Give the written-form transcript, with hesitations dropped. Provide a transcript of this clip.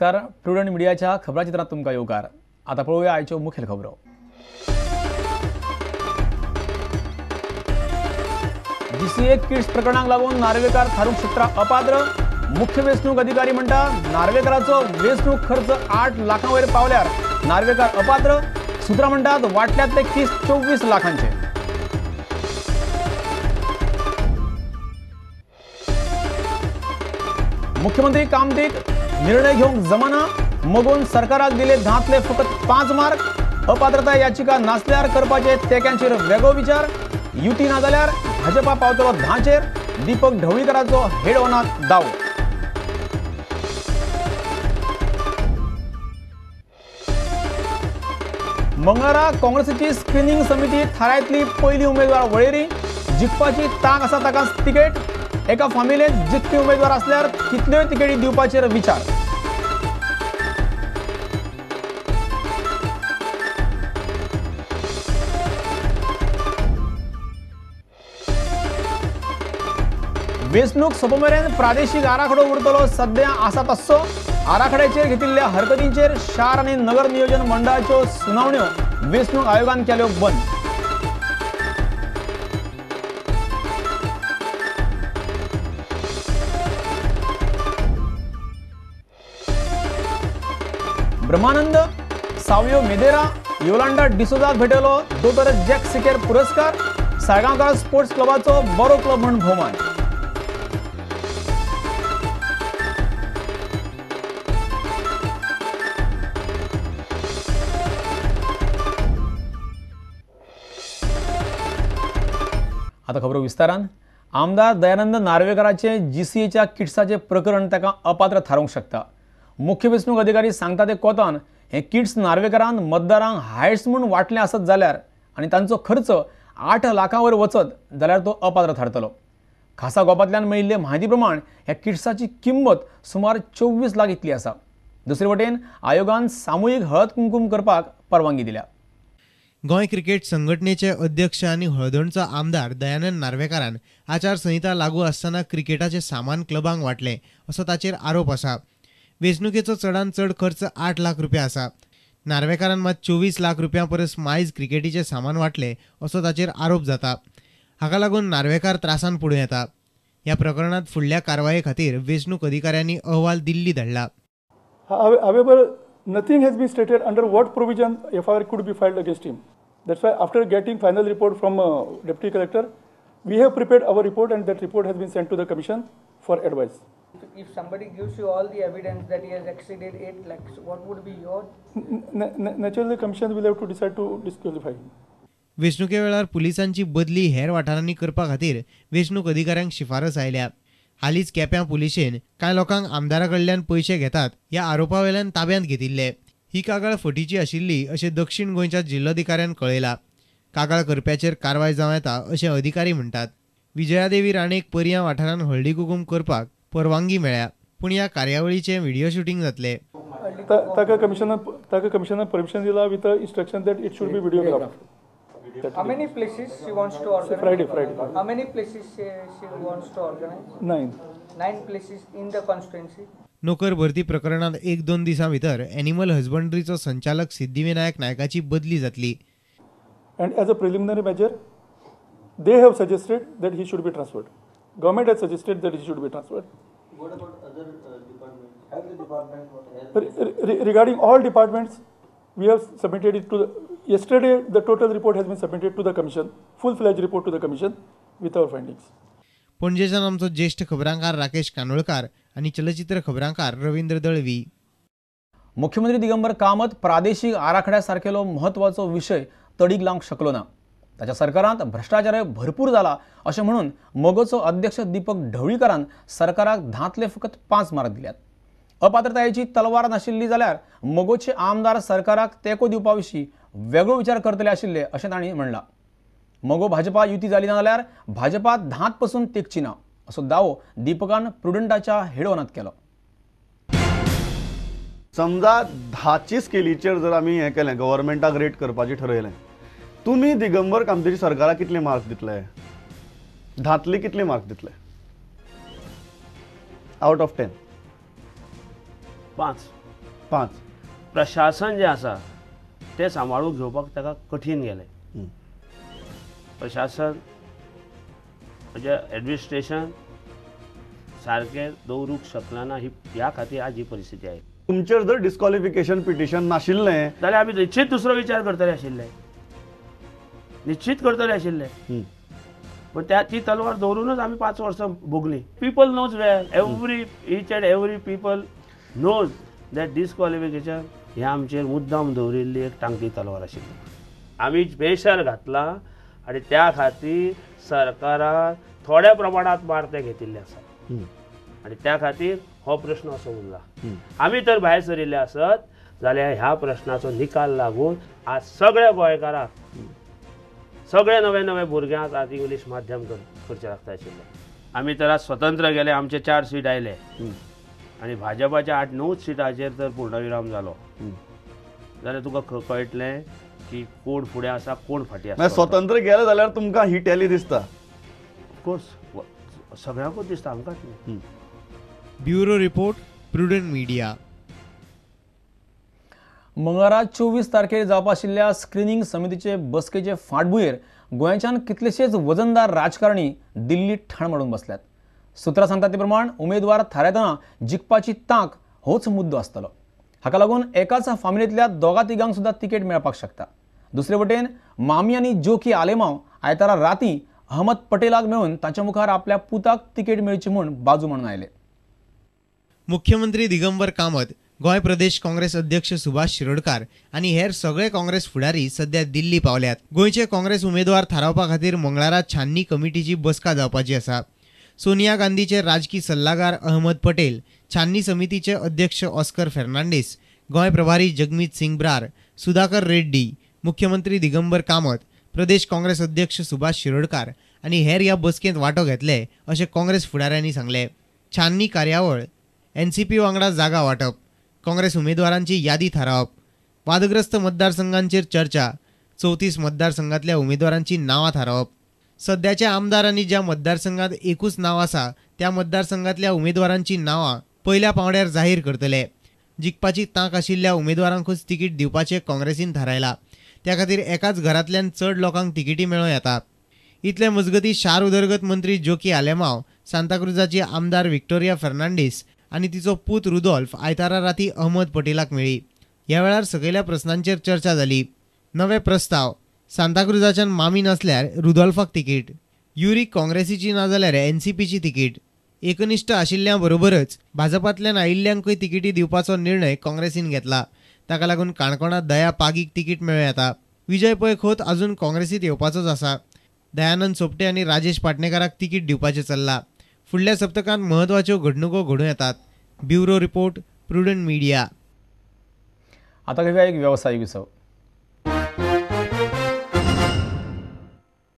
नमस्कार, प्रुडंट मिडियाच्या खबराचित्रात तुमकां येवकार। आतां पळोवया आयच्यो मुखेल खबरो। जीसीए किट्स प्रकरणाक लागून नार्वेकार थारूंक शकता अपात्र। मुख्य वेंचणूक अधिकारी म्हणटा नार्वेकाराचो वेंचणूक खर्च 8 लाखां वयर पावल्यार नार्वेकार अपात्र। सूत्रां म्हणटात वाटल्यांतले किट्स 24 लाखांचे। मुख्यमंत्री कामतीक निर्णय घेवंक जमना, मगोन सरकाराक दिले धांतले फकत 5 मार्क। अपात्रता याचिका नासल्यार करपाचे तेक्यांचेर वेगळो विचार। युती ना जाल्यार भाजपा पावतलो 10चेर। दीपक ढवळीकराचो हेड ऑनाक दावो। मंगळारा काँग्रेसीची स्क्रिनींग समिती थारायतली पयली उमेदवार वळेरी। जिखपाची तांक आसा ताका तिकेट। एका फामिलेंत जिखपी उमेदवार आसल्यार कितल्योय तिकेटी दिवपाचेर विचार। वेंचणूक सोंपमेरेन प्रादेशीक आराखडो उरतलो सद्या आसा तस्सो। आराखड्याचेर घेतिल्ल्या हरकतींचेर शार आनी नगर नियोजन मंडळाच्यो सुनावण्यो वेंचणूक आयोगान केल्यो बंद। ब्रह्मानंद, सावियो मेदेरा, योलांडा डिसोजाक भेटयलो दोतोर जॅक सिकेर पुरस्कार। साळगांवकार स्पोर्ट्स क्लबाचो बरो क्लब म्हूण भोवमान। आतां खबरो विस्तारान। आमदार दयानंद नार्वेकाराचे जीसीएच्या किट्साचे प्रकरण ताका अपात्र थारोवंक शकता। मुख्य वेंचणूक अधिकारी सांगता ते कोतान हे किट्स नार्वेकारान मतदारांक हायट्स म्हूण वांटले आसत जाल्यार आनी तांचो खर्च 8 लाखां वयर वचत जाल्यार तो अपात्र थारतलो। खासा गोपांतल्यान मेळिल्ले म्हायती प्रमाण ह्या किट्साची किंमत सुमार 24 लाख इतली आसा। दुसरे वटेन आयोगान सामुहीक हळद कुंकूम करपाक परवानगी दिल्या। गोंय क्रिकेट संघटनेचे अध्यक्ष आनी हळदोणचो आमदार दयानंद नार्वेकारान आचारसंहिता लागू आसतना क्रिकेटाचे सामान क्लबांक वांटलें असो ताचेर आरोप आसा। वेंचणुकेचो चडांत चड खर्च 8 लाख रुपया आसा। नार्वेकारान मात 24 लाख रुपया परस मायज क्रिकेटीचे सामान वांटले असो ताचेर आरोप जाता। हाका लागून नार्वेकार त्रासान पडूं येता। ह्या प्रकरणांत फुडल्या कारवाये खातीर वेंचणूक अधिकाऱ्यांनी अहवाल दिल्ली धाडला। However, nothing has been stated under what provision FIR could be filed against him. That's why after getting final report from Deputy Collector, we have prepared our report and that report has been sent to the Commission for advice. If somebody gives you all the evidence that he has exceeded 8 lakhs, what would be your? Naturally, the Commission will have to decide to disqualify him. वेंचणुके वेळार पुलिसांची बदली हेर वाठारांनी करपा खातीर वेंचणूक अधिकाऱ्यांक शिफारस आयल्या। हालींच केप्यां पुलिशेन कांय लोकांक आमदारा कडल्यान पयशे घेतात ह्या आरोपा वेल्यान ताब्यांत घेतिल्ले। ही कागाळ फटीची आशिल्ली अशें दक्षिण गोंयच्या जिल्लोधिकाऱ्यान कळयलां। कागाळ करप्याचेर कारवाय जावं येता अशें अधिकारी म्हणटात। विजयादेवी राणेक पर्यां वाठारांत हळदी कुकूम करपाक परवानगी मेळ्ळ्या, पूण ह्या कार्यावळीचें व्हिडियो शुटींग जातलें। ताका कमिशनर परमिशन दिला with instruction that it should be videographed. How many places she wants to organize? Friday. How many places she wants to organize? 9. 9 places in the constituency. नोकर भरती प्रकरणात 1-2 दिसां भितर एनिमल हजबंड्रीचो संचालक सिद्धिविनायक नायकाची बदली जातली। And as a preliminary measure, they have suggested that he should be transferred. Government has suggested that he should be transferred. What about other departments? Health department? What regarding all departments, we have submitted it to the, yesterday the total report has been submitted to the commission, full-fledged report to the commission with our findings. पणजेच्यान आमचो ज्येष्ठ खबरांकार राकेश कानोळकार आनी चलचित्र खबरांकार रवींद्र दळवी। मुख्यमंत्री दिगंबर कामत प्रादेशीक आराखड्या सारकेलो म्हत्वाचो विशय तडीक लावंक शकलो ना। ताच्या सरकारांत भ्रष्टाचार भरपूर जाला अशें म्हणून मगोचो अध्यक्ष दीपक ढवळीकरान सरकाराक धांतले फकत 5 मार्क दिल्यात। अपात्रतायेची तलवार नाशिल्ली जाल्यार मगोचे आमदार सरकाराक तेंको दिवपा विशीं वेगळो विचार करतले आशिल्ले अशें तांणी म्हणलां। मगो भाजपा युती जाली ना जाल्यार भाजपा धांत पसून तेंकची ना असो दावो दीपकान प्रुडंटाच्या हेडोनात केलो। समजा 10ची स्केलीचेर जर आमी हें केलें, गव्हर्मेंटाक रेट करपाचें ठरयलें, तुमी दिगंबर कामतीच्या सरकाराक कितले मार्क्स दितले? धांतले कितले मार्क्स दितले? Out of 10? 5. 5. प्रशासन जें आसा तें सांबाळून घेवपाक ताका कठीण गेलें. प्रशासन म्हणजे एडमिनिस्ट्रेशन सारकें दवरूंक शकना ना, ही ह्या खातीर आज ही परिस्थिती आयली. तुमचेर जर डिस्क्वॉलिफिकेशन पिटिशन नाशिल्लें जाल्यार आमी निश्चित दुसरो विचार करतले आशिल्ले, निश्चित करतले आशिल्ले. पण त्या ती तलवार दवरूनच आमी 5 वर्सां भोगली. People knows well, every each and every people knows that disqualification हे आमचेर मुद्दाम दवरिल्ली एक टांगती तलवार आशिल्ली. आमी प्रेशर घातला आनी त्या खातीर सरकारान थोड्या प्रमाणांत मार ते घेतिल्ले आसा आनी त्या खातीर हो प्रश्न असो उरला. आमी तर भायर सरिल्ले आसत जाल्यार ह्या प्रश्नाचो निकाल लागून आज सगळ्या गोंयकारांक, सगळे नवे नवे भुरग्यांक आज इंग्लीश माध्यम करचें लागता आशिल्लें. आमी तर आज स्वतंत्र गेले, आमचे 4 सीट आयले आनी भाजपाच्या 8-9 सिटाचेर तर पूर्णविराम जालो जाल्यार तुका कळटलें की कोण फुडें आसा कोण फाटीं आसा. स्वतंत्र गेले जाल्यार तुमकां ही टॅली दिसता? ऑफकोर्स सगळ्यांकूच दिसता, आमकांच न्ही. Bureau report, Prudent Media. मंगळारा 24 तारखेर जावपा आशिल्ल्या स्क्रिनींग समितीचे बसकेचे फाटभुंयेर गोंयच्यान कितलेशेच वजनदार राजकारणी दिल्लीत ठाण मारून बसल्यात. सुत्रां सांगतात ते प्रमाण उमेदवार थारायतना जिखपाची तांक होच मुद्दो आसतलो. हाका लागून एकाच फामिलींतल्या दोगा तिगांक सुद्दां तिकेट मेळपाक शकता. दुसरे वटेन मामी आनी जोकी आलेमाव आयतारा राती अहमद पटेलाक मेळून तांच्या मुखार आपल्या पुताक तिकेट मेळची म्हूण बाजू म्हणून आयले. मुख्यमंत्री दिगंबर कामत, गोंय प्रदेश काँग्रेस अध्यक्ष सुभाष शिरोडकार आनी हेर सगळे काँग्रेस फुडारी सध्या दिल्ली पावल्यात. गोंयचे काँग्रेस उमेदवार थारावपा खातीर मंगळारा छाननी कमिटीची बसका जावपाची आसा. सोनिया गांधीचे राजकी सल्लागार अहमद पटेल, छाननी समितीचे अध्यक्ष ऑस्कर फेर्नांडीस, गोंय प्रभारी जगमीत सिंग ब्रार, सुधाकर रेड्डी, मुख्यमंत्री दिगंबर कामत, प्रदेश काँग्रेस अध्यक्ष सुभाष शिरोडकार आनी हेर ह्या बसकेंत वांटो घेतले अशें काँग्रेस फुडाऱ्यांनी सांगलें. छाननी कार्यावळ, एनसीपी वांगडा जागा वांटप, काँग्रेस उमेदवारांची यादी थारावप, वादग्रस्त मतदारसंघांचेर चर्चा, 34 मतदारसंघांतल्या उमेदवारांची नांवां थारावप, सद्याचे आमदार आनी ज्या मतदारसंघात एकूच नांव आसा त्या मतदारसंघांतल्या उमेदवारांची नांवां पयल्या पांवड्यार जाहीर करतले. जिखपाची तांक आशिल्ल्या उमेदवारांकूच तिकीट दिवपाचें काँग्रेसीन थारायलां. त्या खातीर एकाच घरांतल्यान चड लोकांक तिकेटी मेळों येता. इतले मजगतीं शार उदरगत मंत्री जोकी आलेमाव, सांताक्रुजाची आमदार विक्टोरिया फेर्नांडीस आनी तिचो पूत रुदोल्फ आयतारा राती अहमद पटेलाक मेळ्ळी. ह्या वेळार सकयल्या प्रस्नांचेर चर्चा जाली. नवे प्रस्ताव, सांताक्रुजाच्यान मामी नासल्यार रुदोल्फाक तिकीट, युरी काँग्रेसीची ना जाल्यार एनसीपीची तिकीट, एकनिश्ठ आशिल्ल्या बरोबरच भाजपांतल्यान आयिल्ल्यांकूय तिकेटी दिवपाचो निर्णय काँग्रेसीन घेतला. ताका लागून काणकोणांत दया पागीक तिकीट मेळूं येता. विजय पै खोत अजून काँग्रेसीत येवपाचोच आसा. दयानंद सोपटे आनी राजेश पाटणेकाराक तिकीट दिवपाचें चल्लां. फुडल्या सप्तकांत महत्वाच्यो घडणुको घडूं येतात. Bureau report, Prudent Media. आता घेऊया एक व्यावसायिक विसव.